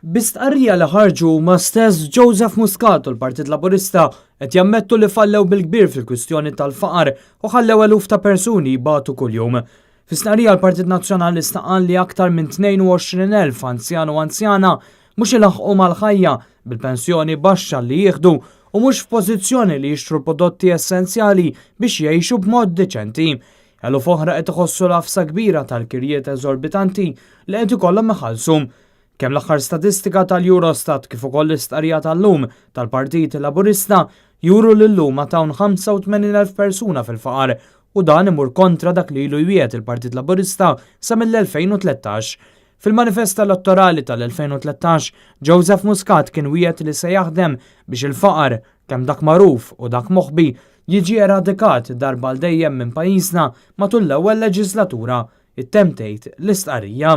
Bi stqarrija li ħarġu huma stess Joseph Muscat u l-Partit Laburista qed jammettu li fallew bil-kbir fil-kwistjoni tal-faqar u ħallew eluf ta' persuni jbatu kuljum. Fi stqarrija l-Partit Nazzjonalista qal li aktar minn 22,000 anzjan u anzjana mhux ilaħħqu mal-ħajja bil-pensjoni baxxa li jieħdu u mhux f'pożizzjoni li jixtru prodotti essenzjali biex jgħixu b'mod deċenti. Eluf oħra qed iħossu l-għafsa kbira tal-kirjiet eżorbitanti li qed ikollhom iħallsu. Kemm l-aħħar statistika tal-Eurostat kif ukoll l-istqarrija tal-lum tal-Partit Laburista juru li llum għad hawn 85,000 persuna fil-faqar u dan imur kontra dak li ilu jwiegħed il-Partit Laburista sa mill-2013. Fil-manifest elettorali tal-2013, Joseph Muscat kien wiegħed li se jaħdem biex il-faqar, kemm dak magħruf u dak moħbi, jiġi eradikat darba għal dejjem minn pajjiżna matul l-ewwel leġislatura, ittemm tgħid l-istqarrija.